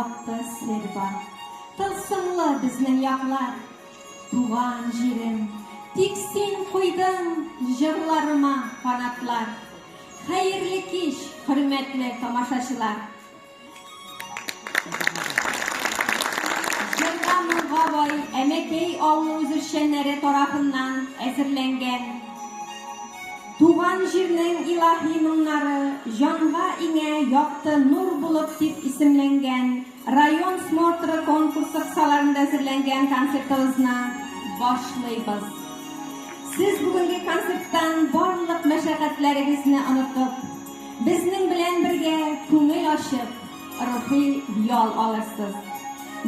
якты сер бар. Тылсымлы безнең яклар, туган җирем. Тик син куйдың җырларыма канатлар. Хәерле кич, хөрмәтле тамашачылар! Җырга моңга бай Әмәкәй авылы үзешчәннәре тарафыннан әзерләнгән Туган җирнең илаһи моңнары җанга иңә якты нур булып дип исемләнгән район смотры конкурсы кысаларында әзерләнгән концертыбызны башлыйбыз. Сез бүгенге концерттан барлык мәшәкатьләрегезне онытып, Безнең белән бергә күңел ачып, рухи ял алырсыз.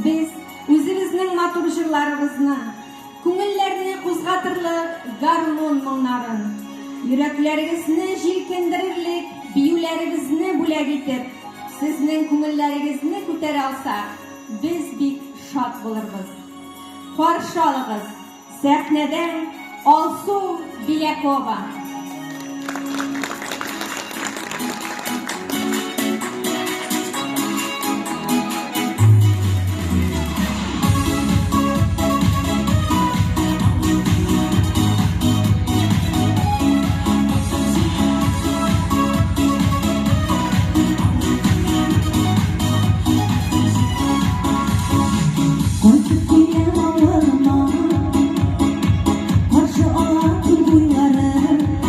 Без үзебезнең матур җырларыбызны, күңелләрне кузгатырлык гармун моңнарын, йөрәкләрегезне җилкендерерлек биюләребезне бүләк итеп, сезнең күңелләрегезне күтәрә алсак, без бик шат булырбыз. Каршы алыгыз, Сәхнәдә Алсу Белякова. Кайтып киләм авылыма, Каршы ала күл буйлары.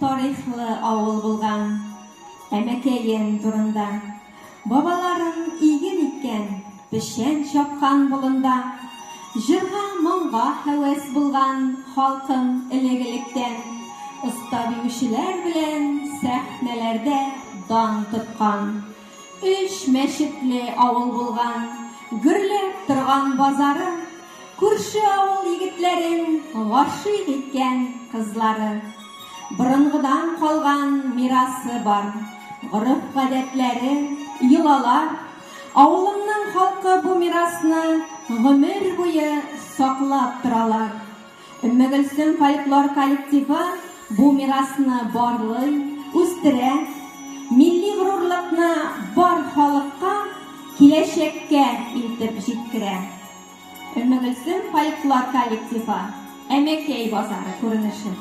тарихлы авыл булган. Әмәкәем турында. Бабаларым иген иккән, печән чапкан болында. Җырга-моңга һәвәс булган халкым элек-электән оста биючеләр белән сәхнәләрдә дан тоткан. Өч мәчетле авыл булган, гөрләп торган базары, күрше авыл егетләрен гашыйк иткән кызлары. Борынгыдан калган мирасы бар, гореф-гадәтләре, йолалар. Авылымның халкы бу мирасны гомер буе саклап торалар. Өммегөлсем фольклор коллективы бу мирасны барлый, үстерә, милли горурлыкны бар халыкка, киләчәккә илтеп җиткерә. Өммегөлсем фольклор коллективы, Әмәкәй базары күренеше.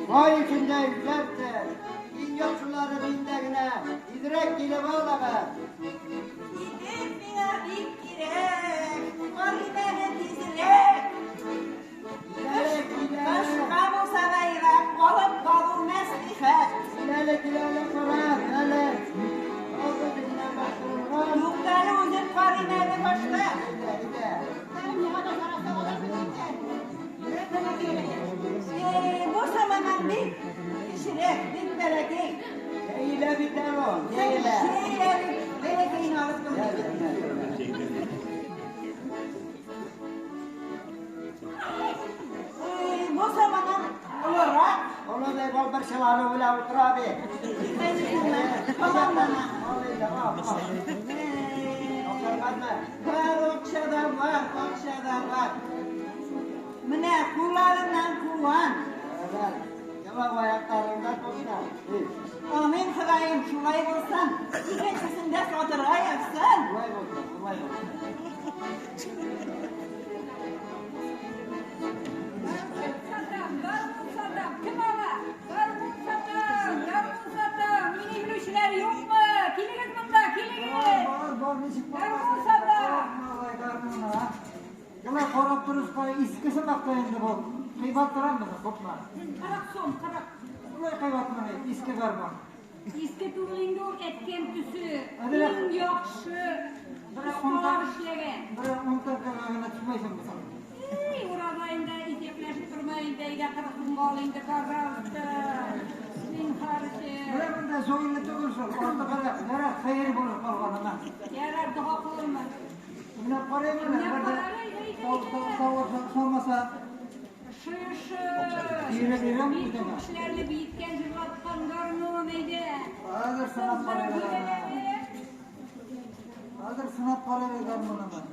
Май эчендә йөзәрсез. Иң яхшылары миндә генә. Тизрәк килеп алыгыз. Итек миңа бик кирәк. Карыйм әле тизрәк. Кышка булса да ерак, алып калу мәслихәт. Кил әле, кил әле, кара, әле. Алды безнең баштырылган. Туктале, үзем карыйм әле башта. Әйдә, әйдә. Бу саманнан бик кечерәк, бик бәләкәй. Җәелә бит әле ул, җәелә. Җәелә бит, бәләкәйне алып тормый. Бу саманнан олырак. Олыдай бал бер чыланы белән утыра бит. Тамам мана. Ал инде, ал, ал. Акча бармы? Бар, акча да бар, акча да бар. Менә кулларыннан куан. Әвәл, Ялак аякларыңда тотма. Амин, Ходаем, шулай булсын. Икенчесендә сатырга язсын. Шулай булсын, шулай булсын. Гармун сатам, кем ала? Гармун сатам, гармун сатам. Мине белүчеләр юкмы? Килегез монда, килегез. Бар, бар, ничек Гармун сатам. Малай, гармун, а? Гына карап торышка иске сымак та инде бу. Кыйбат торамы, күпме? 40 сум, 40. Шулай кыйбатмыни, иске гармун. Иске түгел инде ул, әткәм төсе. Әдерәк. Иң яхшы осталар эшләгән. Бер ун тәңкәгә генә төшмәйсең бу. Эй, ураза инде итәкләшеп торма инде, әйдә 40 сумга ал инде, пожалуйста. Зинһар өчен. Менә монда зурлы түгел шул, артыграк, ярар, хәер булыр калганына. Ярар, дога кылырмын. Менә карыйм әле, Менә бер дә кара, әйдә, әйдә, тау- әйдә. тау- тавыш салмаса. Шышы. Бирә бирәм Бик үзеңә. күп кешеләрне биеткән, җырлаткан гармун әйдә. Хәзер сынап Сызгырып карыйбыз җибәр аны. әле. Хәзер сынап карыйбыз гармунны.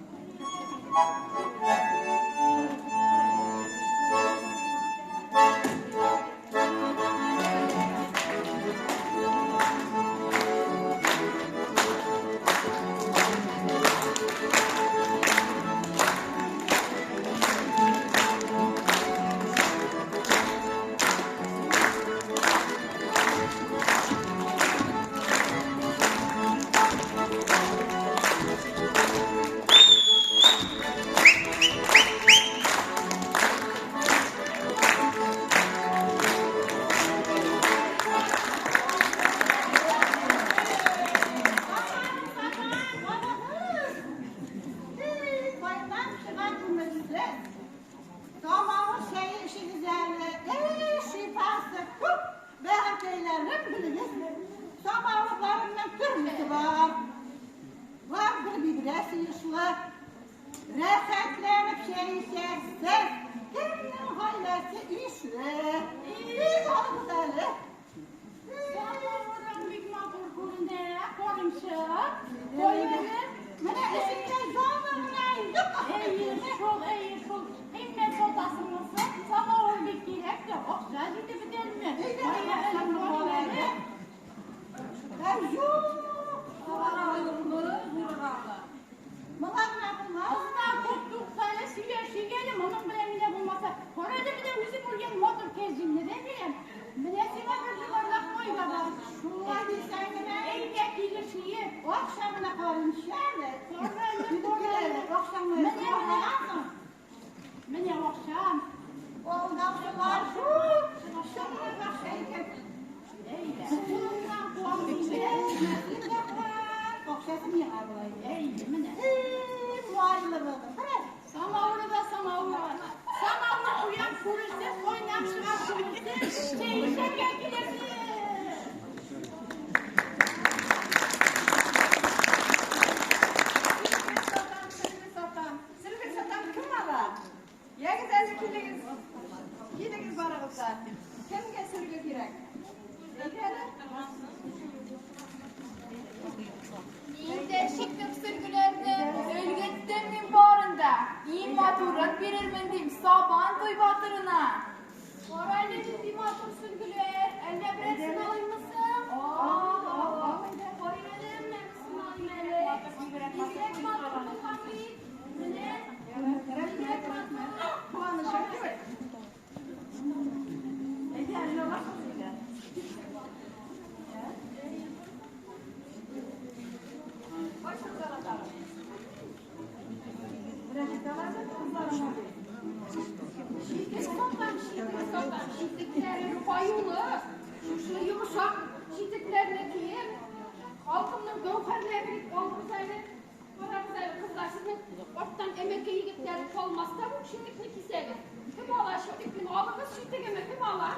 Кайнап чыга күңелле. Самавыр чәе эчегез әле. Эй, шифасы күп. Бәгырькәйләрем, белегезме? Самавырларымның төрлесе бар. Бар бер бидрә сыешлы. Рәхәтләнеп чәй эчәрсез. Кемнең гаиләсе ишле? Бик алыгыз әле. Самавырың бик матур күренә, карымчык. Кой әле. Менә эчендә җаны гына инде. Әйе шул, әйе шул. Кыйммәт сатасыңмы? Самавыр бик кирәк тә, акча җитеп бетәрме? Әйдә, Кая әле, самавыр кая әле? Ә юк. Зургалы, зургалы. Моңа гына булмас. Азна күп туктале, сөйләшик әле, моның белән генә булмаса. Кара әле, менә үзем үргән матур кәрҗинне дә бирәм. Менә сиңа бер йомарлак май да бар. Шулай дисәң генә. Әйдә килешик. Акча менә карынчы әле. Кара әле, кара әле. Акчаңны Менә, менә. аласың. Менә акчам. Алдакчылар шул. Шул акча икән. Әйдә. Кулыңнан куам инде. Акчасы миңа була. Әйдә, менә. Эй, майлы булды. Кара. Самавыры да самавыр. Самавыр куям күрерсез, кайнап чыга күрерсез. Чәй эчәргә килерсез. Сөлге сатам, сөлге сатам. Сөлге сатам, кем ала? Ягез әле килегез. Килегез барыгыз да. Кемгә сөлге кирәк? Әйдә әле. Мин дә чиктем сөлгеләрне, өлгерттем мин барын да. Иң матурын бирермен дим Сабан туй батырына. Кара әле нинди матур сөлгеләр. Әллә берәрсен алыйммы соң? Ал, ал, ал. Карыйм әле, менә алыйм әле. Бигрәк матур булган бит. Менә, бигрәк матур. Куанышым түгел. Әйдә әле аласың сөлге. Кайсыгыз ала тагын? Берәр аласың, кызларыңа бир. Читек сатам, читек сатам, читекләре каюлы. Шушы йомшак читекләрне киеп, халкымның гәүһәрләре дип алыгыз әле. Карагыз әле, кызлар, сезнең арттан әмәкәй егетләре калмас та бу читекне кисәгез. Кем ала читекне? Алыгыз читегеме, кем ала?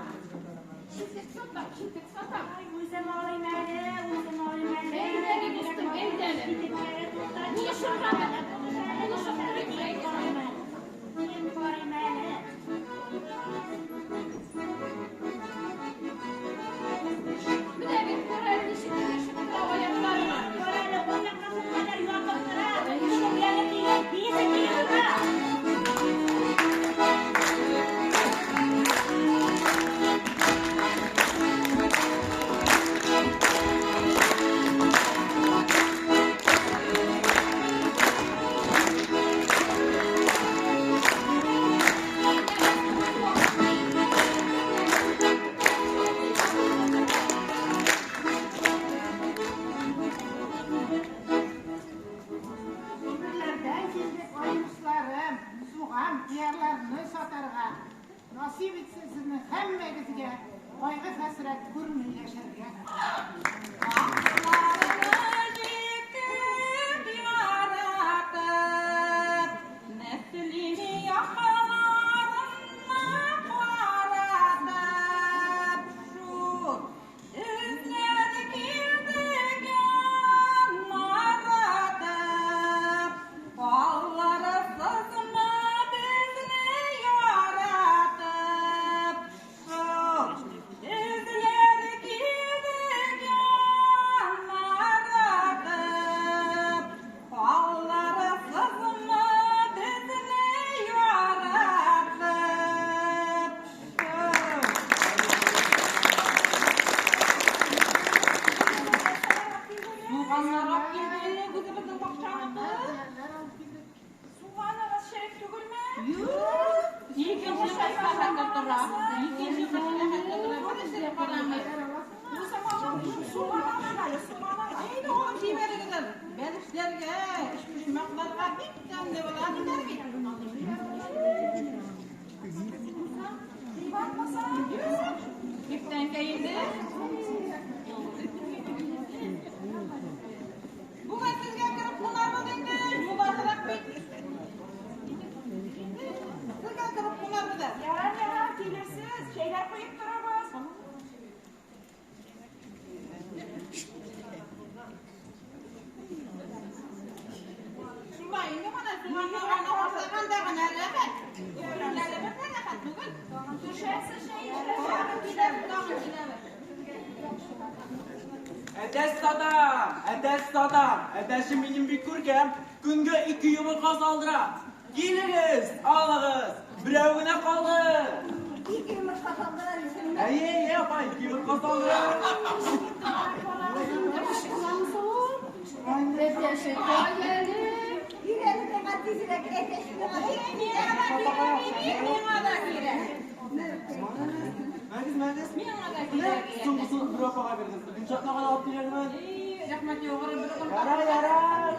Читек сатам, читек сатам. Үзем алыйм әле, үзем алыйм әле. Әйдә әле, дустым, әйдә әле. Читекләре тукта, Булышып булышып торыйк, әйдә. Мин карыйм әле. Менә бит, кара әле ничек килешеп тора аякларыңа. Кара әле, аяққа шулкадәр ятып тора. Читекләре киеп, биесе киеп тора. Себерләрдән килдек аюсларым, суган, кыярларны сатарга. Насыйп итсен сезнең һәммәгезгә кайгы-хәсрәт күрми яшәргә. Акларны җитеп яратып, Мөслим якларына каратып, шул эзләде килдек яннаратып, Аллары сызма безне яратып. тора. Икенче кыш рәхәт тора. Бер эше дә карамый. Суган алам әле, суган алам. Әйдә, улым, җибәрегез әле. Бәлешләргә, өчпочмакларга бик тәмле була, диләр бит. Кыйбатмаса? Юк, иртәнге инде. Бүген сезгә кереп кунарбыз инде, юлдашрак бит. Сезгә кереп кунарбыз әле. Ярар, ярар, килерсез. Чәйләр куеп торабыз. Шулай инде менә суганны аны ашаганда гына рәхәт. Өйләребез дә рәхәт түгел. Төшәсе чәй эчәсе. Тагын киләбез, тагын киләбез. Әтәч сатам, әтәч сатам. Әтәчем минем бик күркәм. Көнгә ике йомырка салдыра. Килегез, алыгыз. Берәү генә калды. Ике йомырка салдыра дисеңме? Әйе, әйе, апа, ике йомырка салдыра. Әтәче кая әле? Бир әле миңа тизрәк, әтәч миңа бик Миңа да кирәк, миңа да кирәк. Мәгез, мәгез. Миңа да Менә кирәк. соңгысын бер апага бирдем. Икенче атнага да алып килермен. Эй, рәхмәт югары бер көн. Ярар, ярар.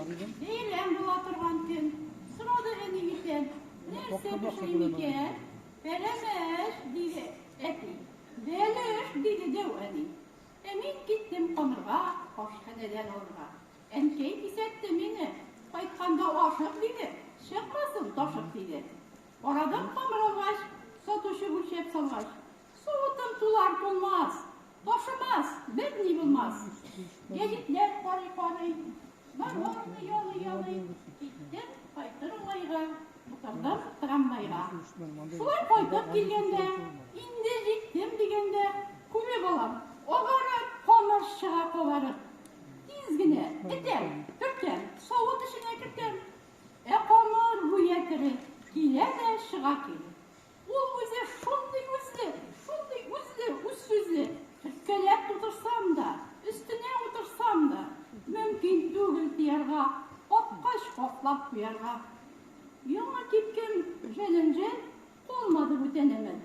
Бәйрәм була торган көн. Сорады әни иртән, Нәрсә пешерим икән? Пәрәмәч, диде әти. Бәлеш, диде дәү әни. Ә мин киттем камырга, ашханәдән алырга. Әнкәй кисәтте мине, Кайтканда ашык, диде, чыкмасын ташып, диде. Арадан камыр алгач, сатучы үлчәп салгач, Савытым тулар тулмас, ташымас, берни булмас. Гәҗитләр карый-карый, мороженое ялый-ялый, киттем кайтыр уңайга, утырдым трамвайга. Шулай кайтып килгәндә, инде җиттем дигәндә, күреп алам, агарып камыр чыга кабарып. Тиз генә этәм, төртәм, савыт эченә кертәм. Ә камыр гүя тере, килә дә чыга кире. Ул үзе шундый үзле, шундый үзле, үзсүзле, төрткәләп тутырсам да, өстенә утырсам да, мөмкин түгел тыярга, капкач каплап куярга. Яңа кипкән жәлен-жәл, калмады бүтән әмәл.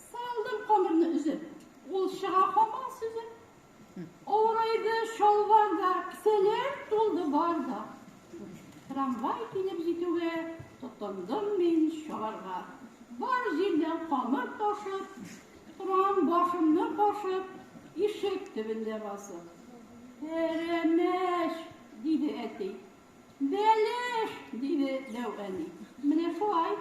Салдым камырны өзеп, ул чыга һаман сөзеп. Авырайды чалбар да, кесәләр тулды бар да. Трамвай килеп җитүгә, тотындым мин чабарга. Бар җирдән камыр ташып, торам башымны кашып, ишек төбендә басып. Пәрәмәч, диде әти. Бәлеш, диде дәү әни. Менә шулай.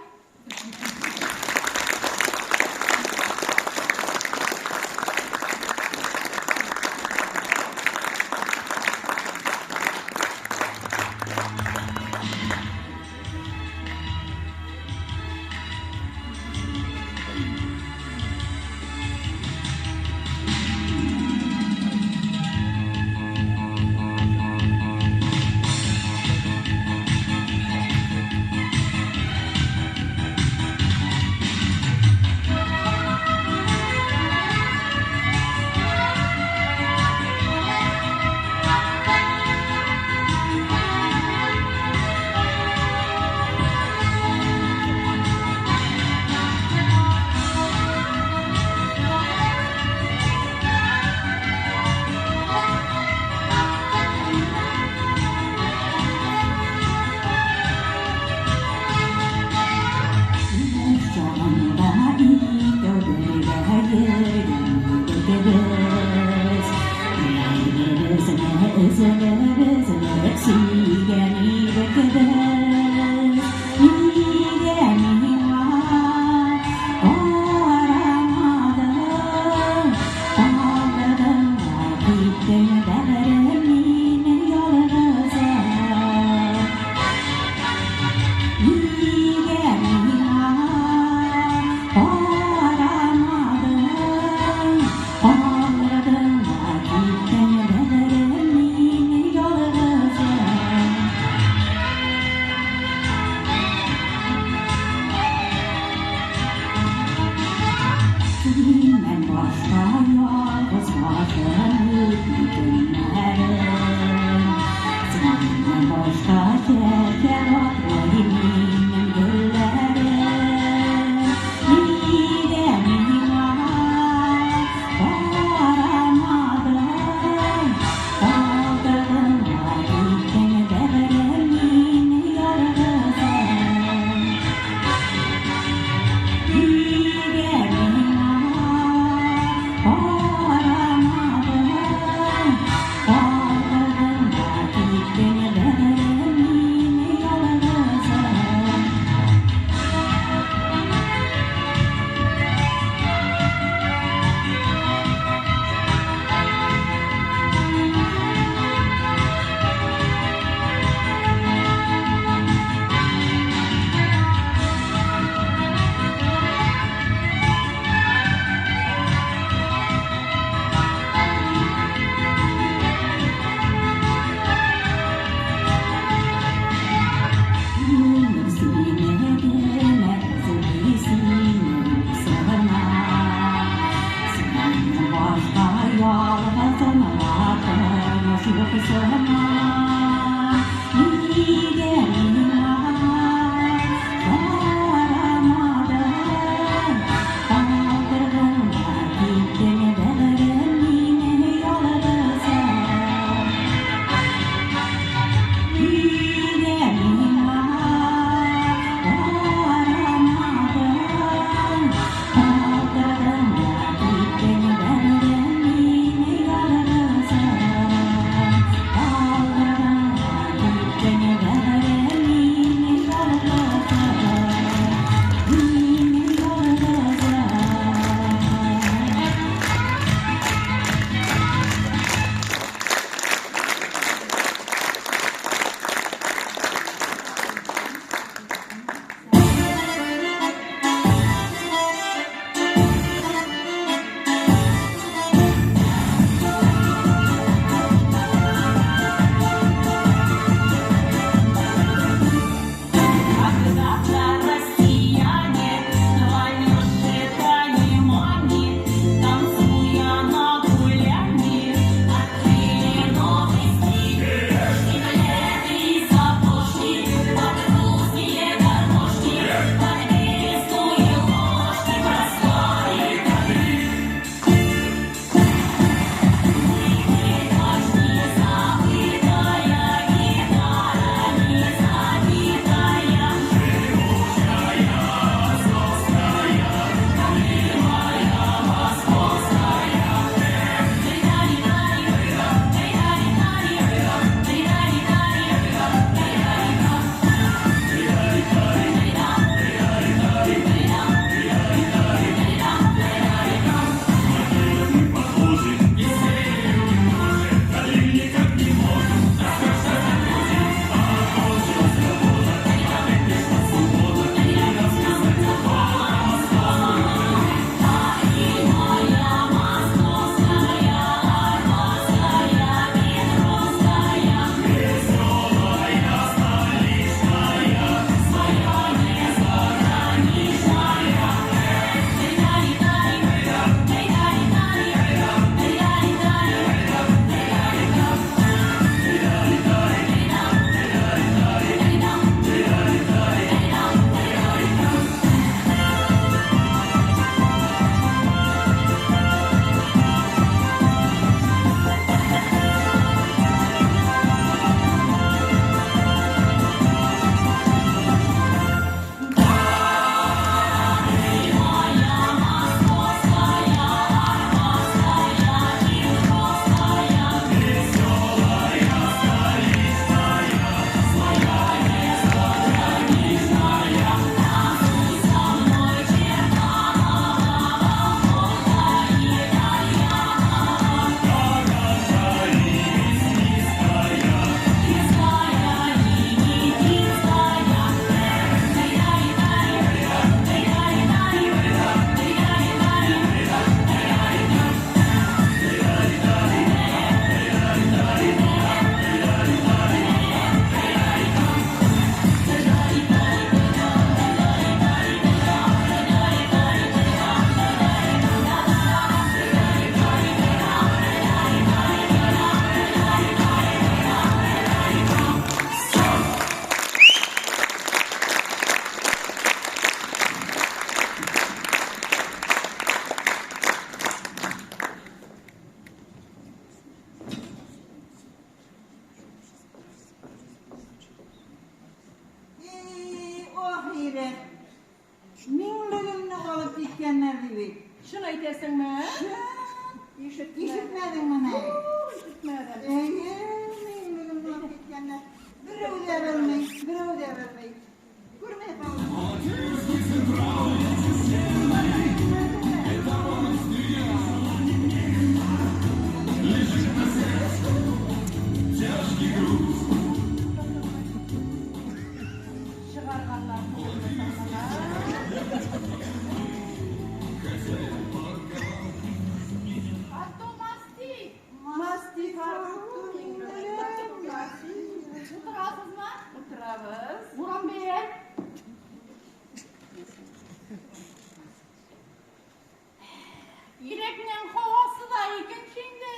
икенче инде.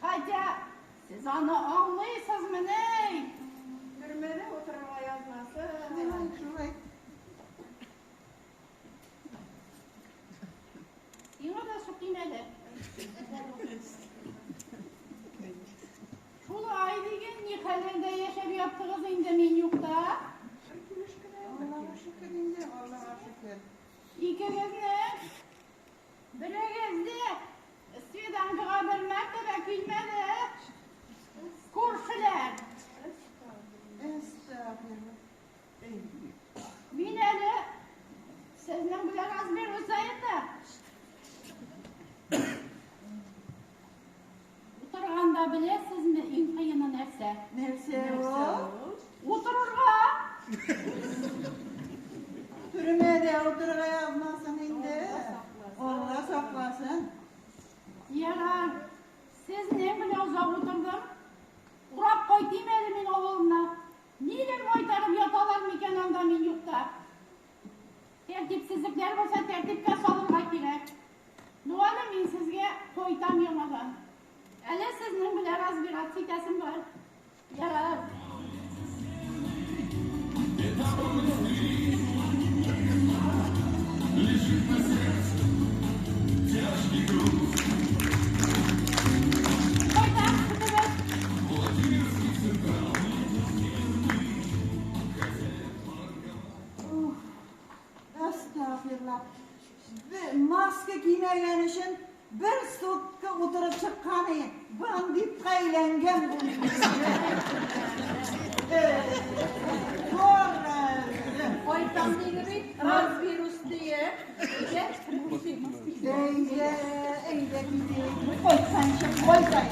Хотя сез аны аңлыйсызмыни? Төрмәдә утырырга язмасын. Шулай, шулай. Сиңа да сукыйм әле. Шулай диген, ни хәлләрдә яшәп яттыгыз инде мин юкта? Аллага шөкер инде, Аллага шөкер. Икегезне берегез дә свиданкага бер мәртәбә килмәде. Күршеләр. Әстәгъфирулла. Мин әле сезнең белән разберусь за это. Утырганда беләсезме иң кыены нәрсә? Нәрсә ул? Утырырга. Төрмәдә утырырга язмасын инде. Алла сакласын. Ярар. Сезнең белән озак утырдым. Урап кайтыйм әле мин авылына. Ниләр майтарып яталар микән анда мин юкта? Тәртипсезлекләр булса тәртипкә салырга кирәк. Ну әле мин сезгә кайтам яңадан. Әле сезнең белән разбираться итәсем бар. Ярар. Кайтам, көтегез. Әстәгъфирулла. Маска кимәгән өчен бер сутка утырып чыккан идем. Бандитка әйләнгән бу. Кайтам диде бит, разберусь дие. Әйдә, әйдә китик. Кайтсаңчы, кайтай.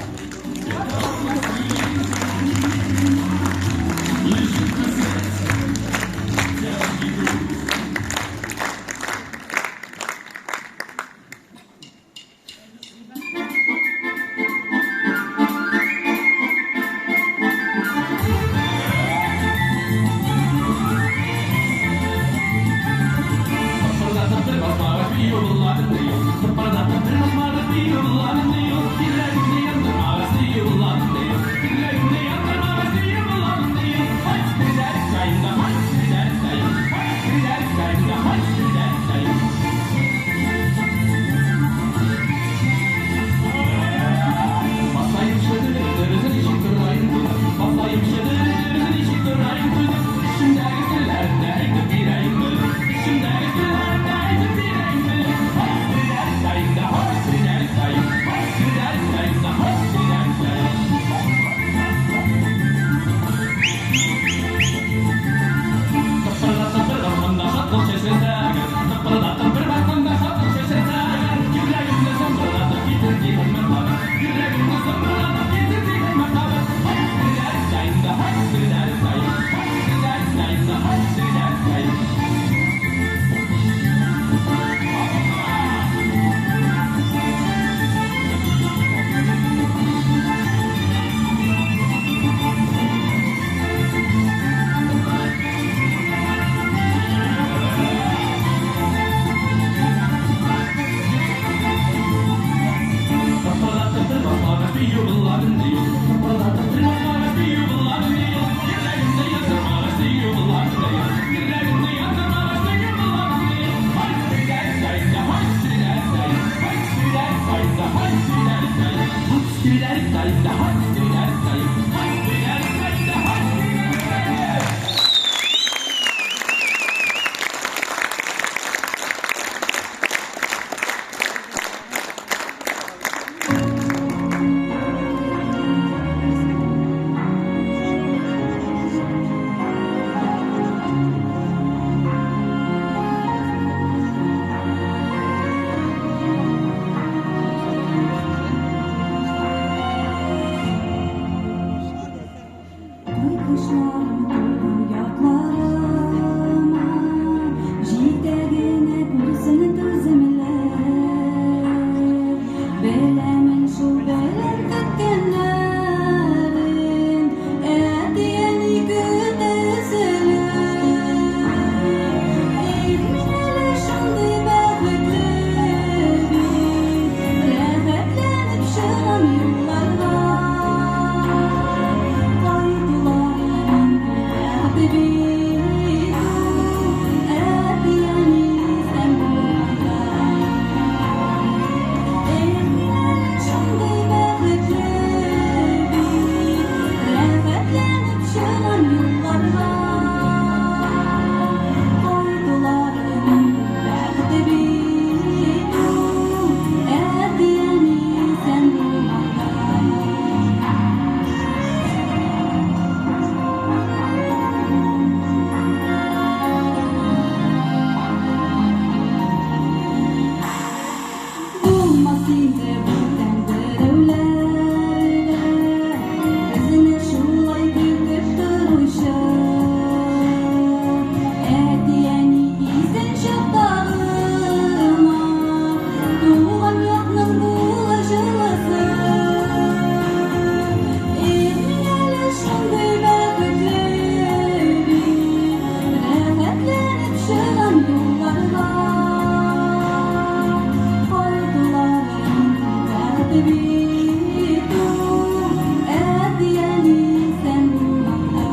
бәхете бит ул, әти-әни сән булганда.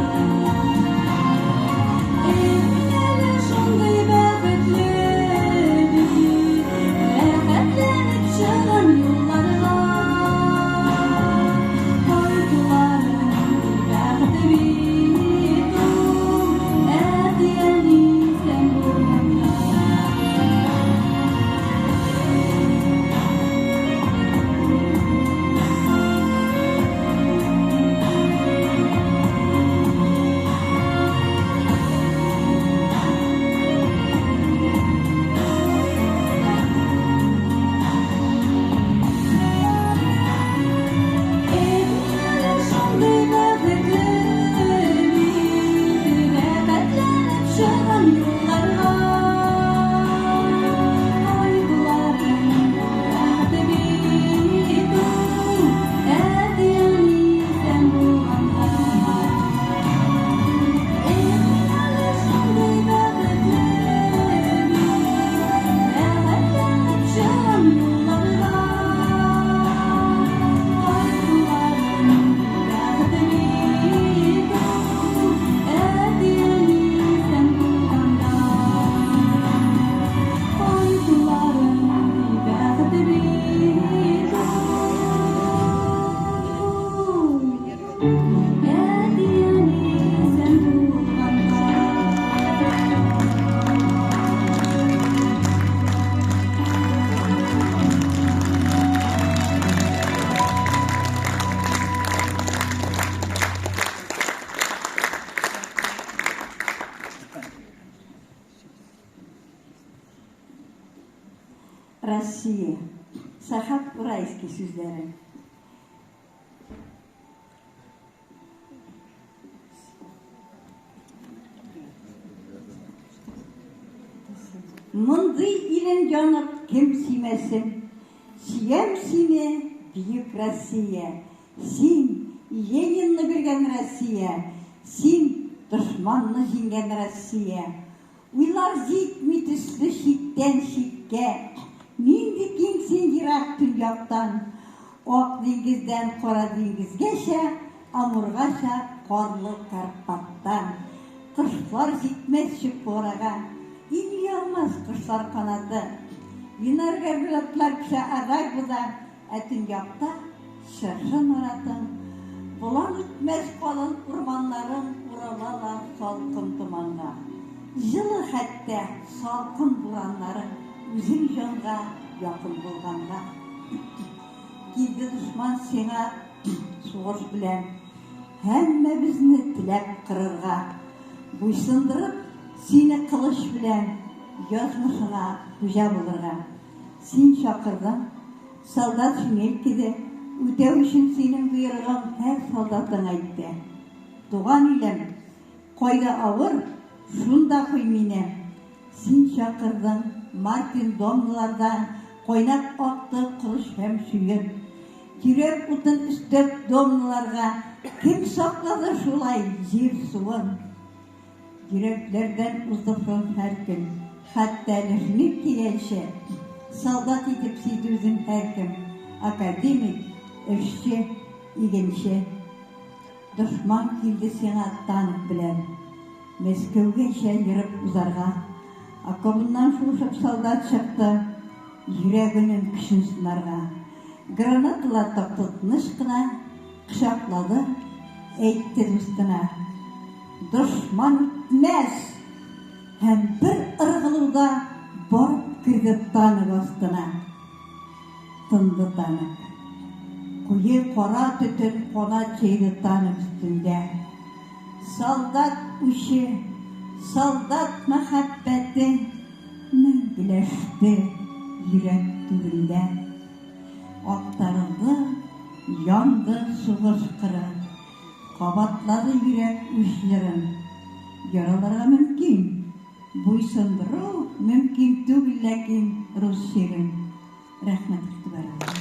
Эх, әле шундый бәхетле бит, рәхәтләнеп чыгам юлларга. Кайтуларың бәхете бит ул, әти-әни сән булганда. Эх, әле шундый бәхетле бит, рәхәтләнеп чыгам юлларга. Кайтуларың бәхете бит ул, әти-әни сән булганда. Эх, әле шундый бәхетле бит, рәхәтләнеп чыгам юлларга. Кайтуларың бәхете бит ул, әти-әни сән булганда. Кайтуларың бәхете бит ул, әти-әни сән булганда. Россия. Сәхәп Урайский сүзләре. Мондый илен янып кем сөймәсен? Сөям сине, бөек Россия. Син, Ленинны биргән Россия. Син, дошманны җиңгән Россия. Уйлар җитми төсле чиктән чиккә. Нинди киң син ерак төньяктан. Ак диңгездән Кара диңгезгәчә, Амургача карлы Карпаттан. Кошлар җитмәс Чукорага, Ими алмас кошлар канаты. Винар гәрбелотлар пешә Арагвада, Ә төньякта чыршы наратың. Болан үтмәс калын урманнарың Уралалар салкын томанга. Җылы хәтта салкын бураннарың Үзең җанга якын булганга. Килде дошман сиңа сугыш белән, Һәммәбезне теләп кырырга. Буйсындырып сине кылыч белән, Язмышыңа хуҗа булырга. Син чакырдың, солдат шинель киде, Үтәү өчен синең боерыгың һәр солдатың әйтте. Туган илем, кайда авыр, шунда куй мине. Син чакырдың, Мартин домналарда Кайнап акты корыч һәм чуен. Йөрәк утын өстәп домналарга Кем саклады шулай җир-суын? Йөрәкләрдән узды фронт һәр көн, Хәтта әле Шмидт килгәнче. Солдат итеп сөйде үзен һәркем, Академик, эшче, игенче. Дошман килде сиңа танк белән. Мәскәүгәчә ерып узарга. Окобыннан шуышып солдат чыкты, Йөрәгенең көчен сынарга. Гранаталар такты тыныч кына, Кочаклады, әйтте дустына, Дошман үтмәс! Һәм бер ыргылуда барып керде танк астына. Тынды танк. Куе кара төтен канат җәйде танк өстендә. Солдат үче, солдат мәхәббәте мәңгеләште йөрәк түрендә. Актарылды, янды сугыш кыры, кабатлады йөрәк үч җырын. Яраларга мөмкин, Буйсындыру мөмкин түгел ләкин рус җирен. Рәхмәт игътибарыгызга.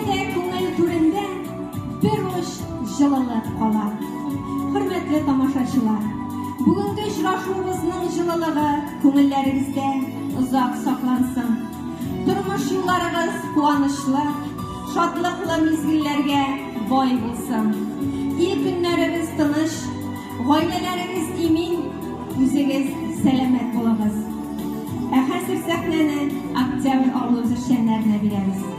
дә күңел түрендә бер уч җылылык кала. Хөрмәтле тамашачылар, бүгенге очрашуыбызның җылылыгы күңелләрегездә озак саклансын. Тормыш юлларыгыз куанычлы, шатлыклы мизгелләргә бай булсын. Ил-көннәребез тыныч, гаиләләрегез имин, үзегез сәламәт булыгыз. Ә хәзер сәхнәне Октябрь авылы үзешчәннәренә бирәбез.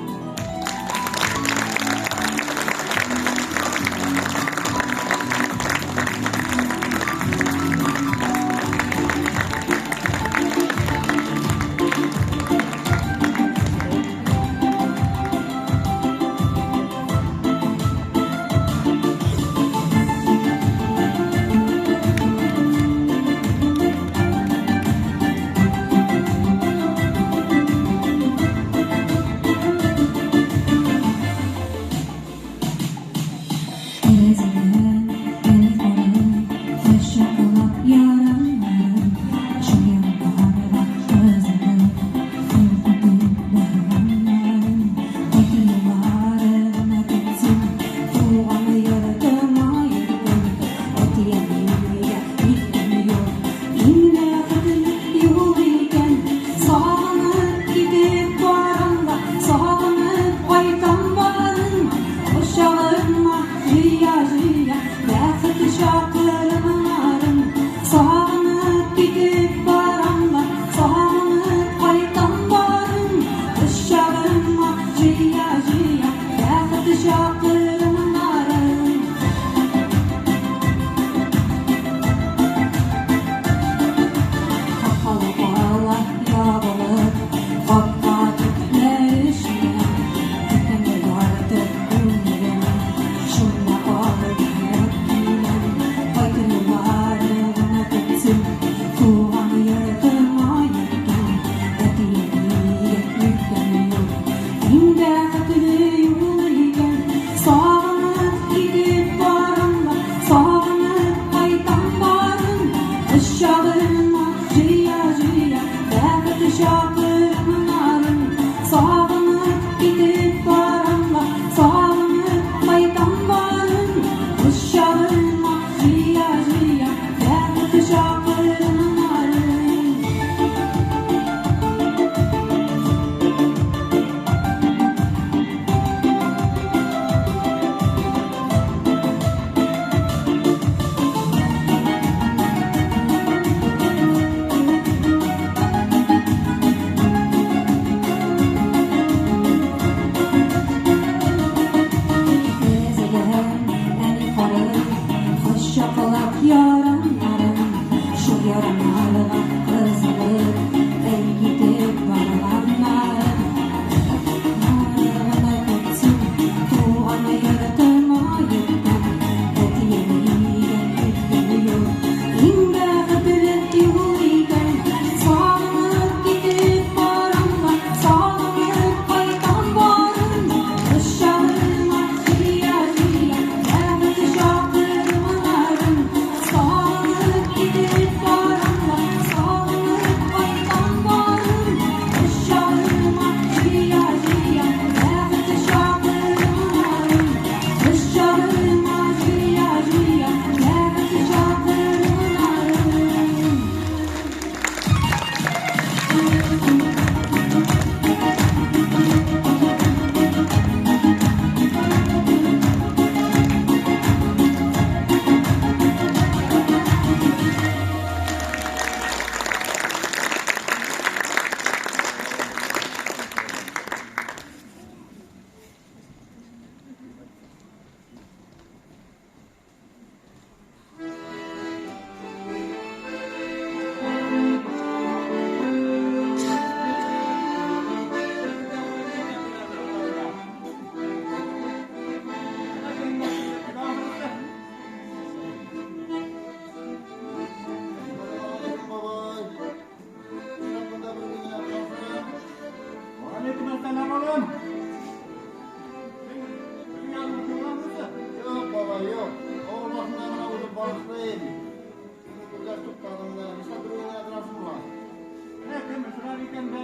Менә кем сорар икән дә,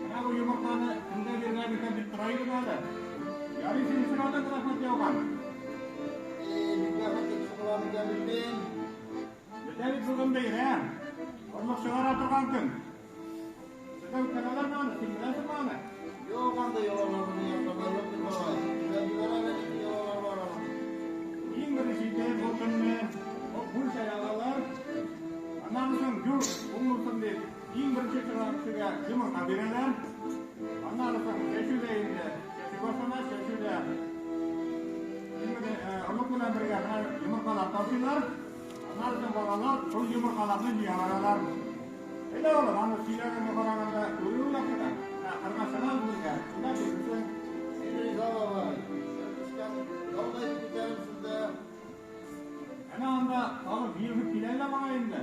менә бу йомырканы кемгә биргән икән дип тора идем әле. яуган. И, бик бәхетле кеше булам икән бит мин. Бездә бит бүген бәйрәм. Орлык чыгара торган көн. Сездә үткәрәләрме аны? Син беләсеңме аны? Юк, андый йолалар безнең якларда юк бит, бабай. Сөйләп җибәр әле, нинди йолалар бар аның? Иң беренче итеп бу көнне кул чәй алалар. Аннан соң юл уң булсын дип, иң беренче чыган кешегә йомырка бирәләр. Аннан соң чәчү дә инде, чәчү башлана, чәчүдә орлык белән бергә менә йомыркалар ташыйлар. Аннан соң балалар шул йомыркаларны җыя баралар. Әйдә, улым, аны сөйләгәнгә караганда күрү яхшырак. Менә кырга чыгабыз бергә, шунда күрерсең. Мин риза, бабай. Син төшкән таудай дип итәрмен дә. Әнә анда тагын җыелышып килә лә бара инде.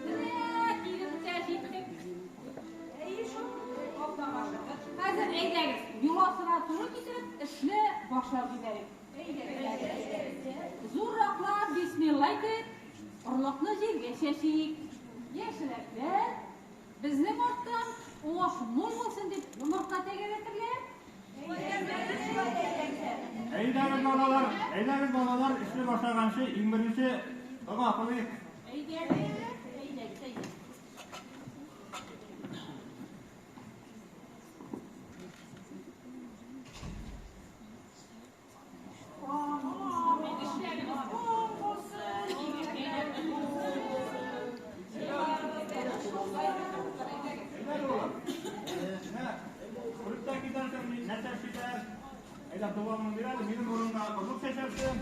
Менә килеп тә җиттек. Әйе шул, Аллага шөкер. Хәзер әйдәгез, йоласына туры китереп, эшне башлап җибәрик. Әйдәгез. Зурраклар бисмилла әйтеп, орлыкны җиргә чәчик. Яшьрәкләр безнең арттан уңыш мул булсын дип йомырка тәгәрәтерләр. Әйдәгез, балалар, әйдәгез, балалар, эшне башлаганчы иң беренче дога кылыйк. Әйдәгез, әйдәгез, әйдәгез. Амин. Эшләребез уң булсын, игелекләребез булсын. Әйдә, улым. Менә күреп тә китәрсең, нәрсә эшлиләр. Әйдә, догаңны бир әле, минем урынга орлык чәчәрсең.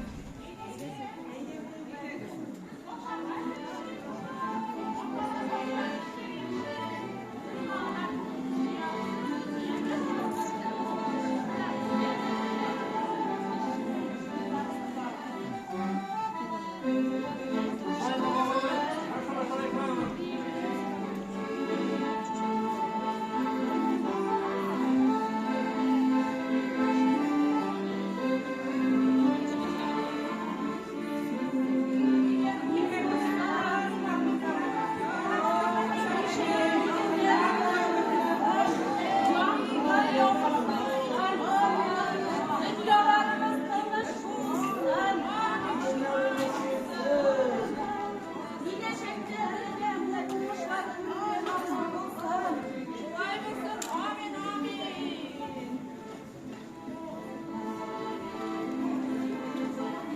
Шулай, бабай. Шулай, шулай, шулай, улым. Дөньяларыбыз тыныч булсын. Киләчәктә белгән уңышлар насыйп булсын. Шулай булсын, амин, амин.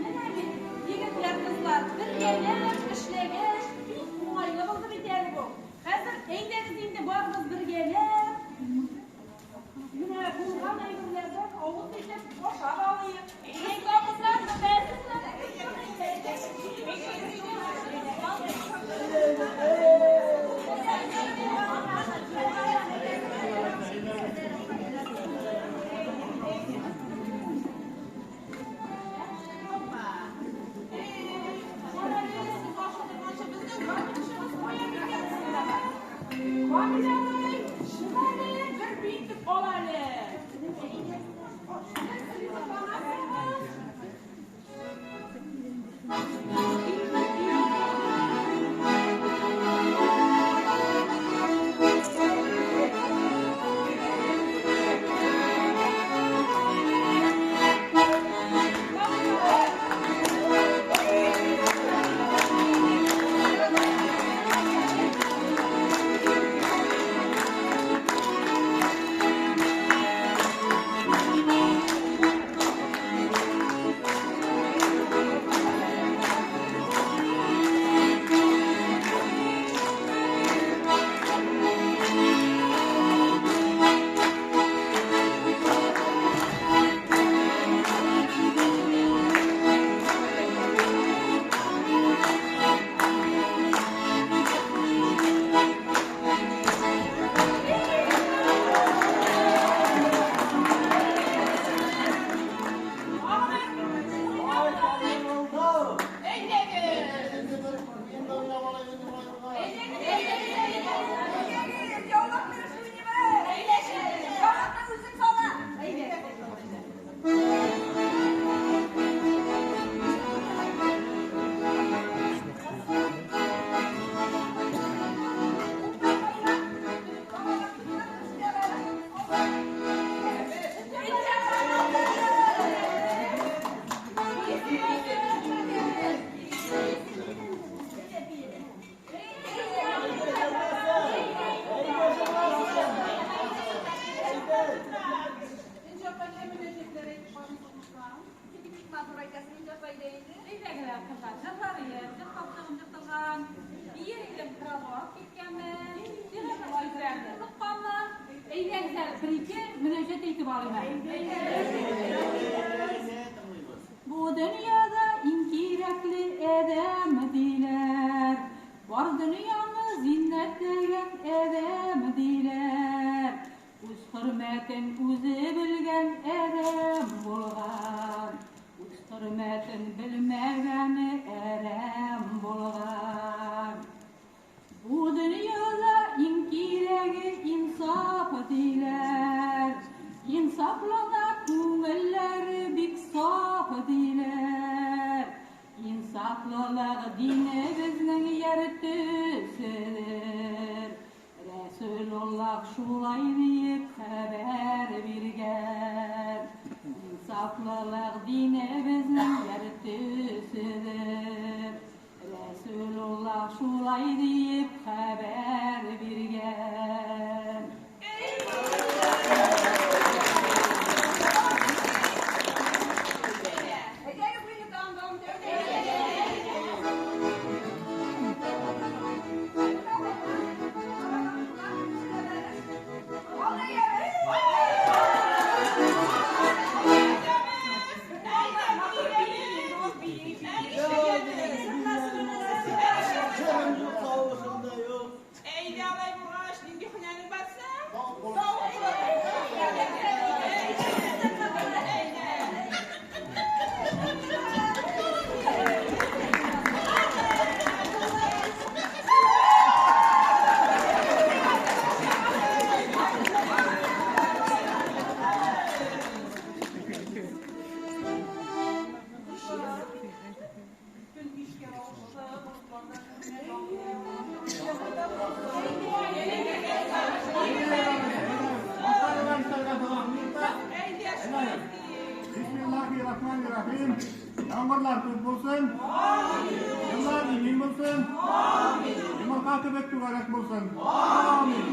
Менә бит, егетләр, кызлар, бергәләп эшләгәч, бик уңайлы булды бит әле бу. Хәзер әйдәгез инде барыбыз бергәләп. Менә булган әйберләрдән авыз итеп ашап алыйк. Кызлар, Камил абый, чык әле, бер биетеп ал әле. Нәрсә ризыкланасыңмы? Бер-ике мөнәҗәт әйтеп алыйм әле. Бу дөньяда иң кирәкле адәм диләр. Бар дөньяны зиннәтләгән адәм диләр. Үз хөрмәтен үзе белгән адәм булган. Үз хөрмәтен белмәгәне әрәм булган. Бу дөньяда иң кирәге инсаф диләр. Инсафлана күңелләре бик саф диләр. Инсафлылык динебезнең яртысыдыр. Рәсүлуллаһ шулай диеп хәбәр биргән. Инсафлылык динебезнең яртысыдыр. Рәсүлуллаһ шулай диеп хәбәр биргән. Әйдәгез, мине тагын дәвам итәбез. Җырым юк, тавышым да юк. Әйдә алай булгач, нинди һөнәрең бар соң? Бисмиллахи-рахмани-рахим. Яңгырлар күп булсын. Еллар имин булсын. Йомырка кебек түгәрәк булсын. Амин.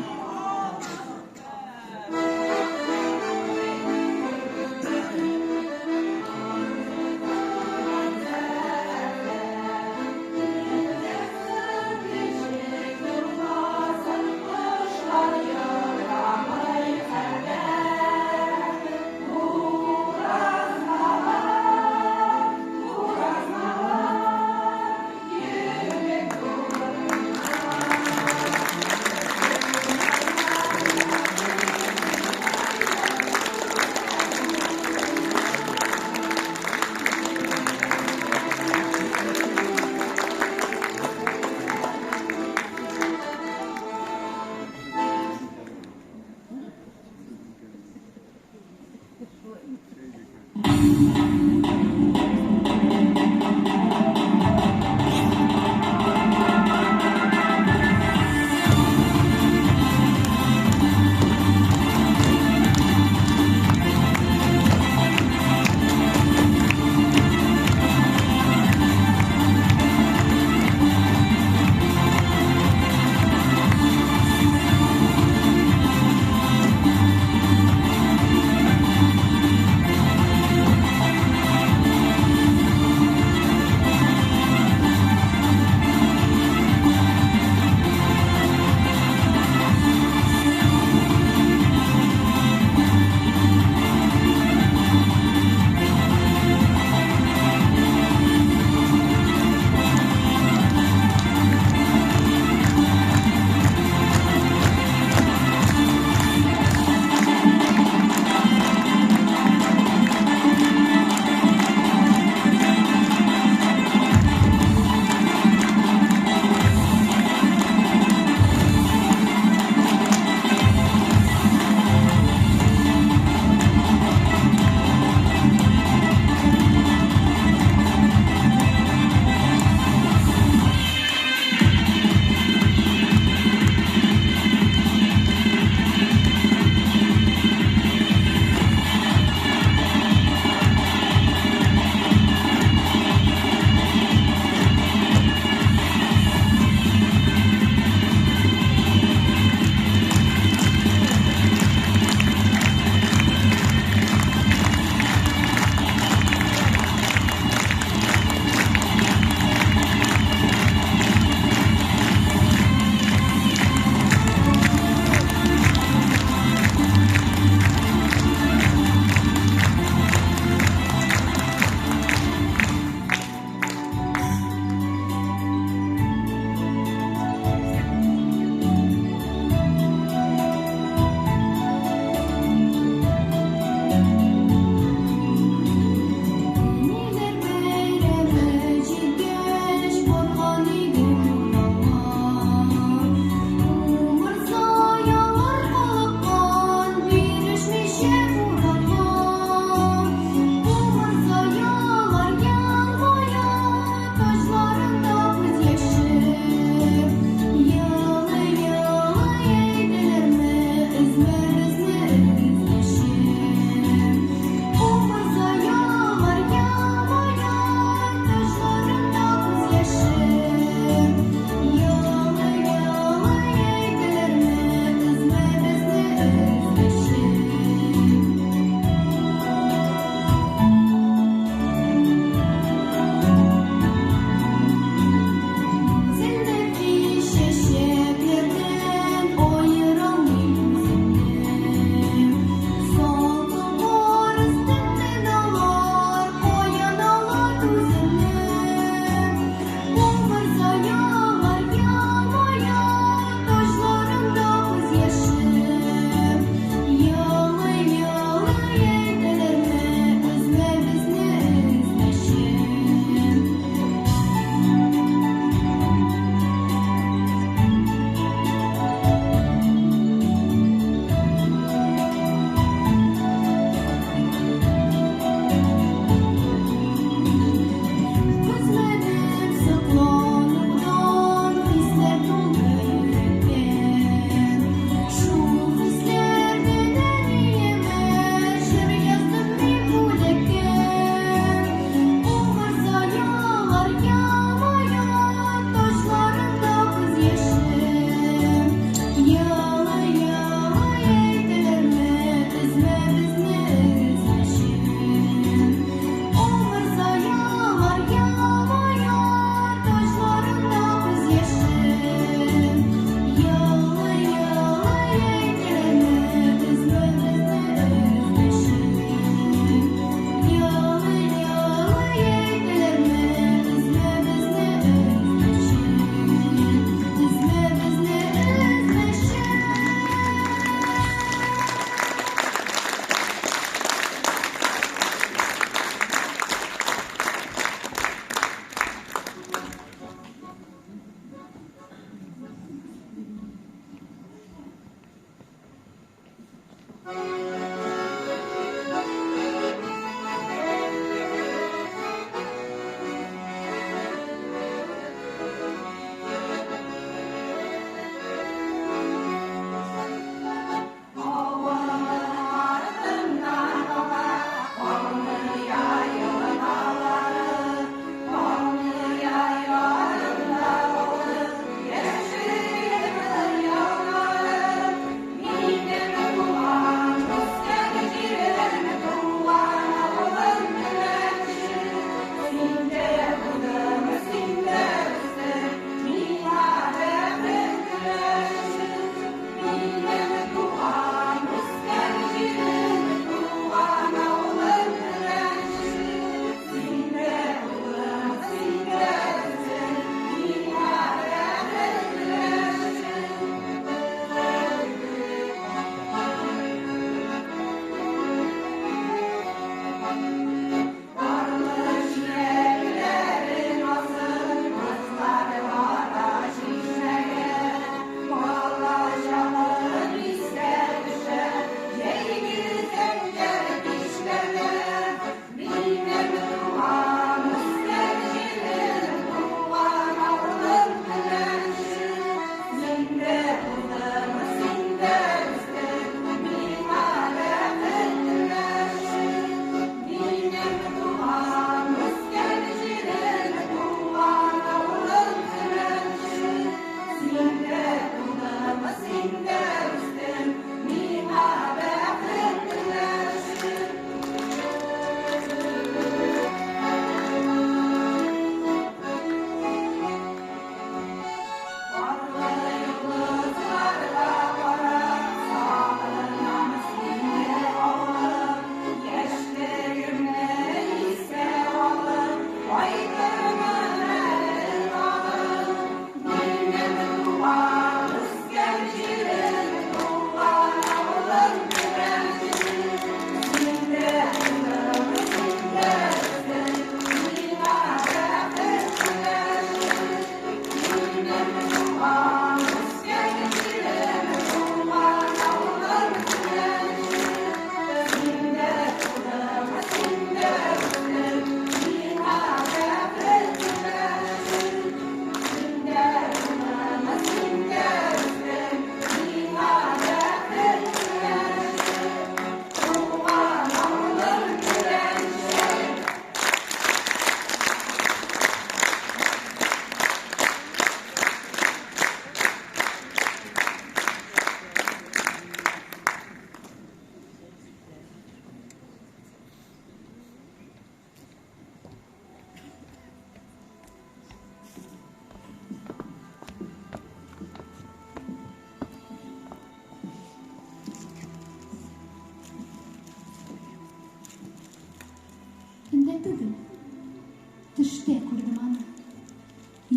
Төштә күрдем аны.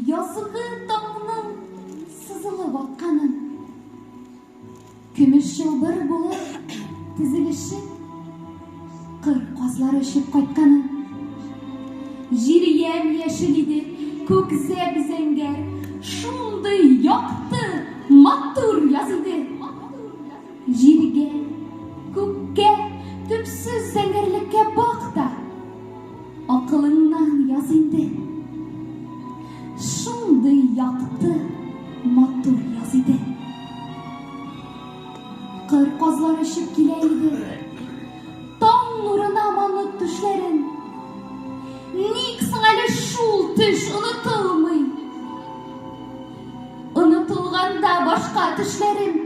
Язгы таңның сызылып атканын. Көмеш чылбыр булып тезелешеп, кыр казлары очып кайтканын. Җир ямь-яшел иде, күк зәп-зәңгәр, шундый якты, матур яз иде. Җиргә, күккә, төпсез зәңгәрлеккә бак та, акылыңнан яз инде. Шундый якты, матур яз иде. Кыр казлары очып килә иде. Таң нурына манып түшләрен. Ник соң әле шул төш онытылмый? Онытылганда башка төшләрем.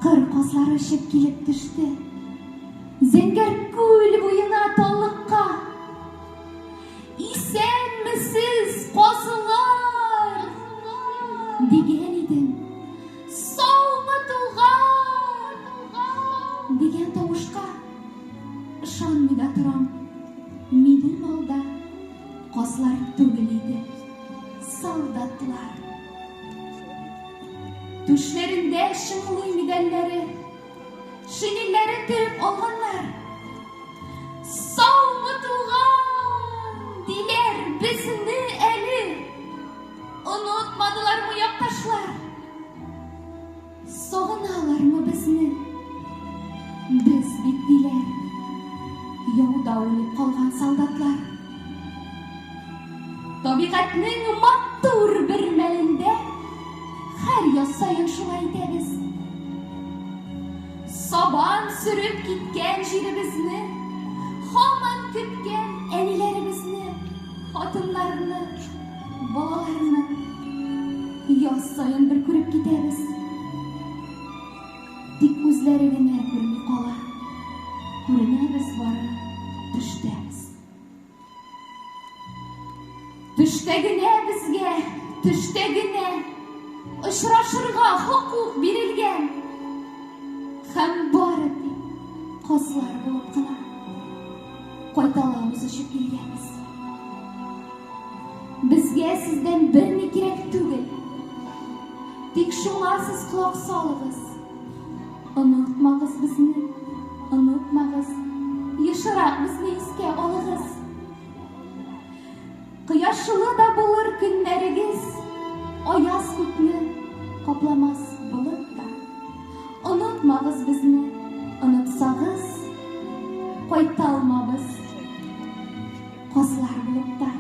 Кыр казлары очып килеп төште. Зәңгәр күл буена таллыкка. Исәнмесез, казлар! Дигән идем. Саумы, туган! Дигән тавышка ышанмый да торам. Минем алда казлар түгел иде, солдатлар. Түшләрендә чыңлый медальләре, шинельләрен төреп алганнар. Саумы, туган, диләр безне әле. Онытмадылармы якташлар? Сагыналармы безне? Без бит, диләр, яуда үлеп калган солдатлар. Табигатьнең матур бер мәлендә һәр яз саен шулай итәбез. Сабан сөреп киткән җиребезне, һаман көткән әниләребезне, хатыннарны, балаларны яз саен бер күреп китәбез. Тик үзләре генә күрми кала. Күренәбез бары төштәбез. Төштә генә безгә, төштә генә очрашырга хокук бирелгән. Һәм бары тик казлар булып кына кайта алабыз очып килгәнбез. Безгә сездән берни кирәк түгел. Тик шуңа сез колак салыгыз. Онытмагыз безне, онытмагыз, ешрак безне искә алыгыз. Кояшлы да булыр көннәрегез, аяз күкне капламас болыт та. Онытмагыз безне, онытсагыз, кайта алмабыз казлар булып та.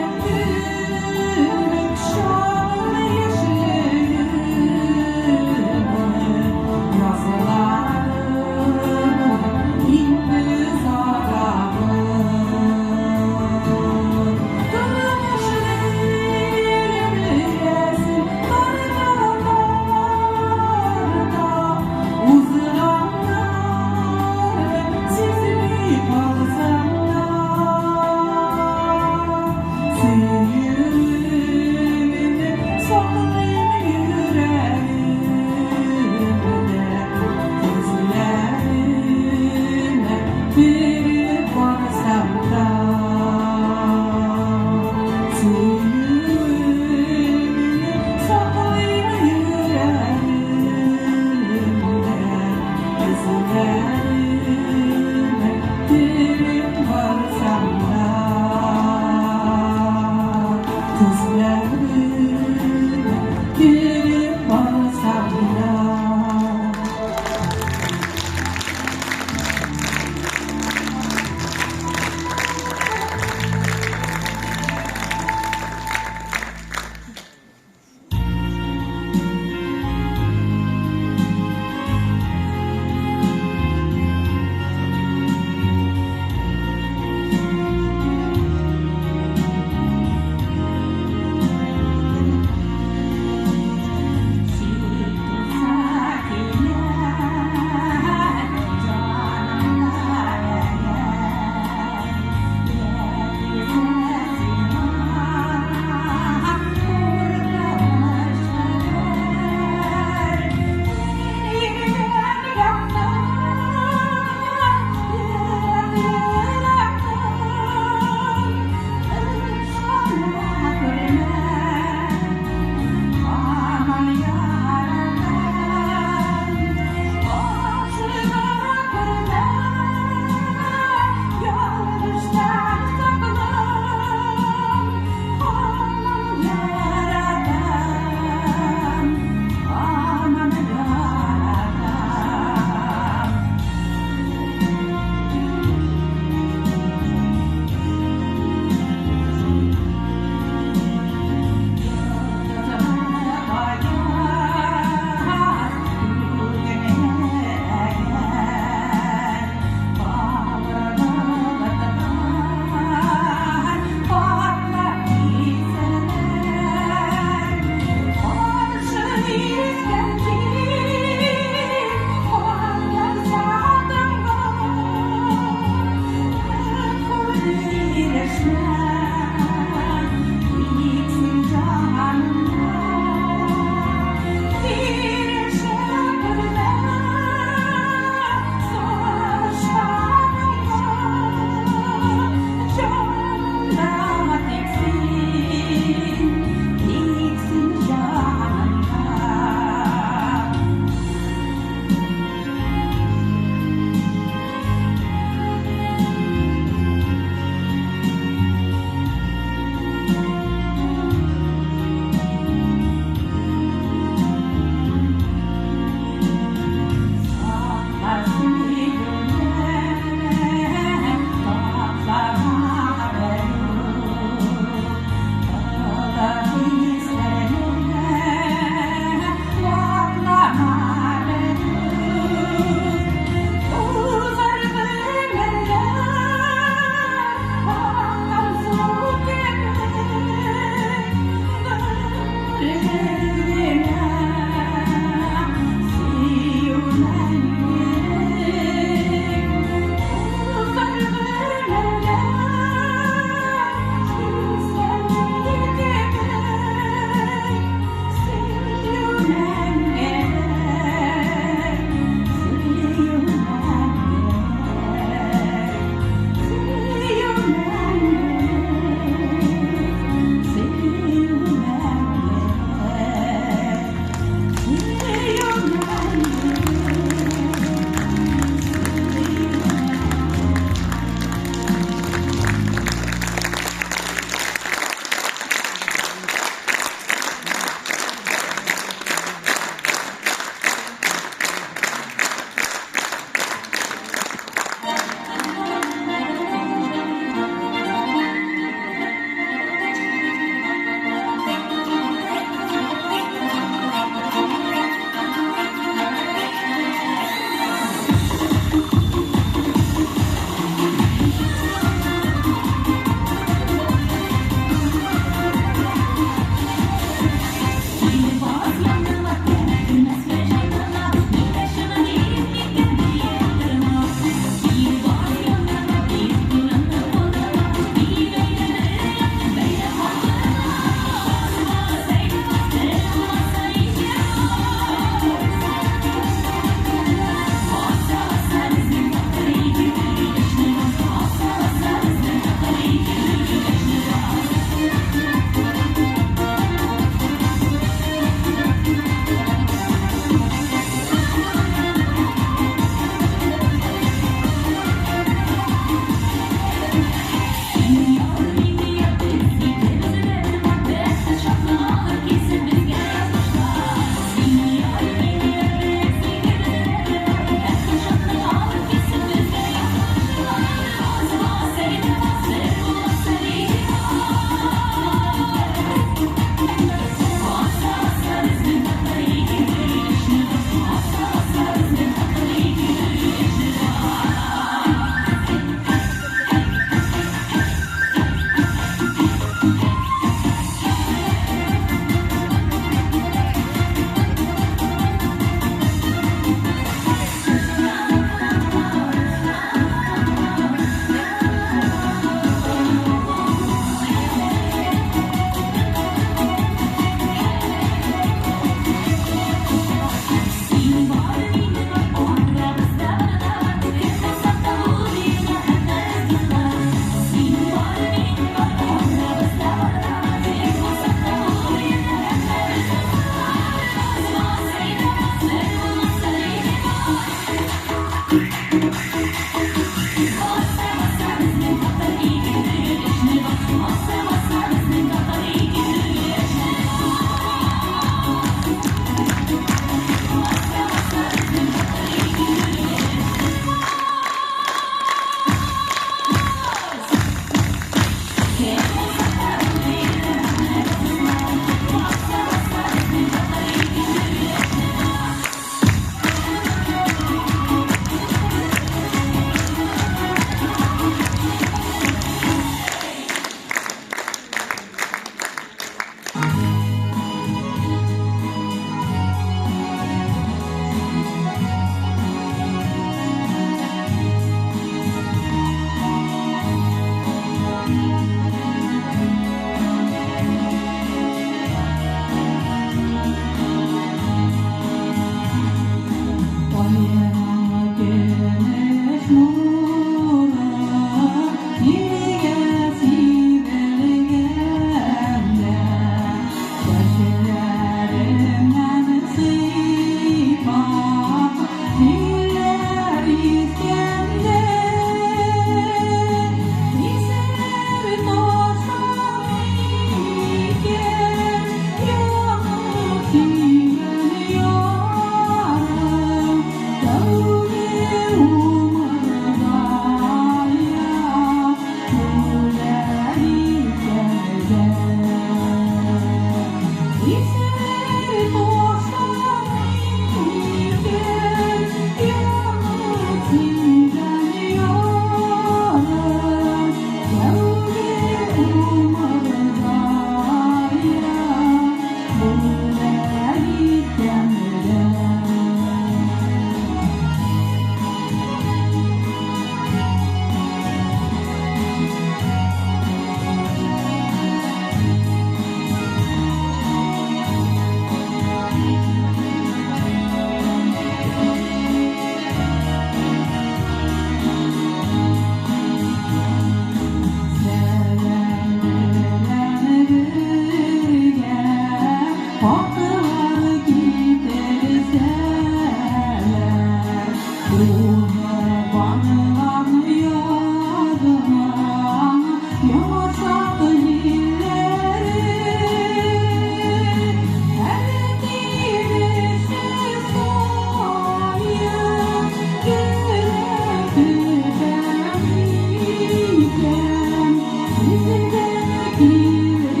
Килер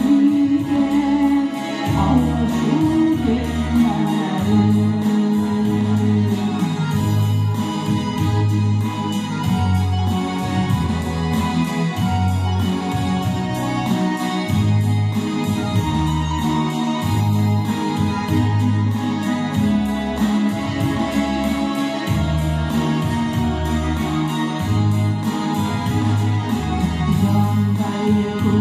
микән алышу көннәре? Җандай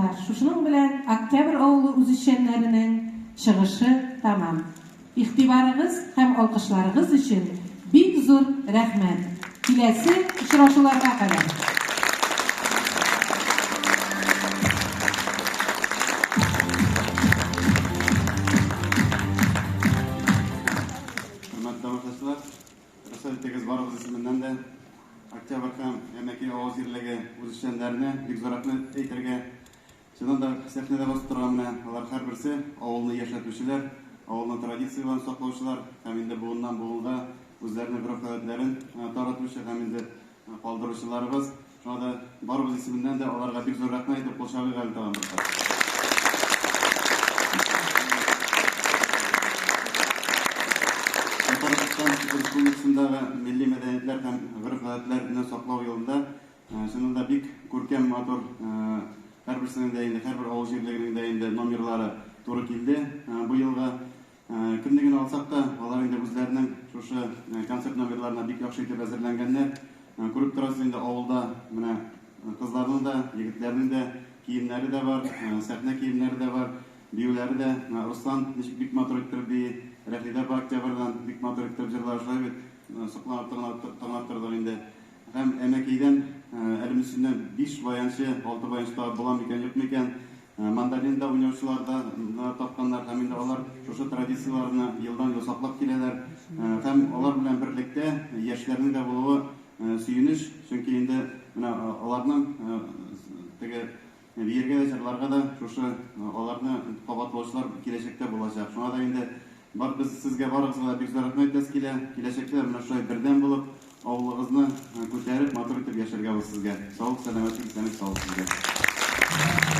Балалар, шушының белән Октябрь авылы үзешчәннәренең чыгышы тәмам. Игътибарыгыз һәм алкышларыгыз өчен бик зур рәхмәт. Киләсе очрашуларга кадәр! Хөрмәтле тамашачылар, рөхсәт итегез барыгыз исеменнән дә Октябрь һәм Әмәкәй авыл җирлеге үзешчәннәренә бик зур рәхмәт әйтергә. Чыннан да, сәхнәдә басып торган менә алар һәрберсе авылны яшәтүчеләр, авылның традицияләрен саклаучылар һәм инде буыннан буынга үзләренең гореф-гадәтләрен таратучы һәм инде калдыручыларыбыз. Шуңа да барыбыз исеменнән дә аларга бик зур рәхмәт әйтеп кул чабыйк әле тагын бер кат. Татарстан Республикасындагы милли мәдәниятләр һәм гореф-гадәтләрне саклау елында чыннан да бик күркәм, матур һәрберсенең дә инде, һәрбер авыл җирлегенең дә инде номерлары туры килде бу елга. Кемне генә алсак та, алар инде үзләренең шушы концерт номерларына бик яхшы итеп әзерләнгәннәр. Күреп торасыз инде авылда менә кызларның да, егетләрнең дә киемнәре дә бар, сәхнә киемнәре дә бар, биюләре дә. Менә Руслан ничек бик матур иттереп бии, Рәхидә апа Октябрьдан бик матур иттереп җырлар, шулай бит? Сокланып тыңлап тордык инде. Һәм Әмәкәйдән әле Мөслимнән 5 баянчы, 6 баянчы табып була микән, юк микән? Мандолинда уйнаучылар да тапканнар һәм инде алар шушы традицияләрне елдан-ел саклап киләләр. Һәм алар белән берлектә яшьләрнең дә булуы сөенеч, чөнки инде менә аларның теге биергә дә, җырларга да шушы аларны кабатлаучылар киләчәктә булачак. Шуңа да инде бар без сезгә барыгызга да бик зур рәхмәт әйтәсе килә. Киләчәктә менә шулай бердәм булып, авылыгызны күтәреп, матур итеп яшәргә булсын сезгә. Саулык, сәламәтлек, исәнлек, саулык сезгә.